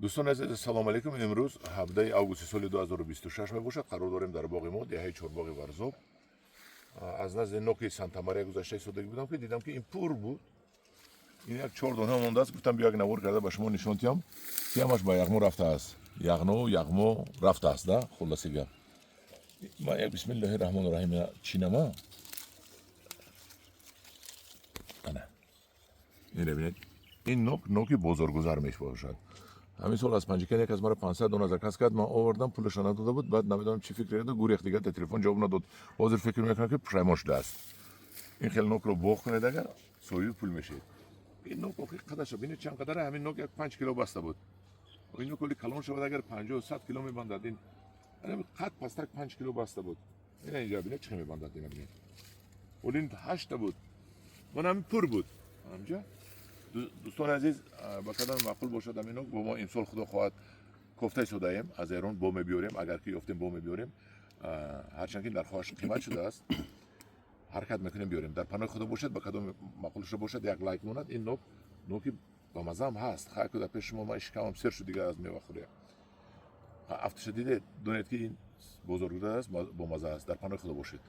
Дӯстони азиз, ассалому алайкум. Имрӯз 17 августи соли 2026 мебошад. Қарор дорем дар боғи мо, деҳаи Чорбоғи Варзоб. Аз назди ноки Сантамария гузашта истодагӣ будам, ки дидам, ки ин пур буд. Ин як чор дона мондааст. Гуфтам, биё, як навор карда ба шумо нишон диҳам, ки ҳамаш ба яғмо рафтааст, яғно яғмо рафтааст да. Хулоси гап, ман як бисмиллоҳи раҳмони раҳим чинама. Ана инро бинед, ин нок ноки бозоргузар мебошад. Ҳамин сол аз Панҷакент як аз мара 500 дона заказ кард, ман овардам, пулашро надода буд. Баъд намедонам чӣ фикр карда, гурехт, дигар дар телефон ҷавоб надод. Ҳозир фикр мекунам, ки пушаймон шудааст. Ин хел нокро боғ кунед, агар соҳиби пул мешавед. Ин нок охи қадаша бинед, чанд қадара. Ҳамин нок як 5 кило баста буд. Ин нок оли калон шавад, агар 50, 100 кило мебандад. Ин қад пастак 5 кило баста буд. Ина инҷа бинед, чӣ мебандад, ина бинед. Оли ин ҳашта буд, ман ҳамин пур буд ҳамҷа. Дӯстони азиз, ба кадом маъқул бошад ҳамин нок, бо мо имсол, худо хоҳад, кофта истодаем, аз Эрон бо мебиёрем. Агар ки ёфтем, бо мебиёрем. Ҳарчанд ки нархҳояш қимат шудааст, ҳаракат мекунем, биёрем. Дар паноҳи худо бошад. Ба кадом маъқулша бошад, як лайк монад. Ин нок ноки ба мазаам ҳаст. Хайку дар пеши шумо ман шикамам сер шуд дигар аз мевахӯрия. Афташа дидед, донед, ки ин бозоргузар аст, бомаза аст. Дар паноҳи худо бошед.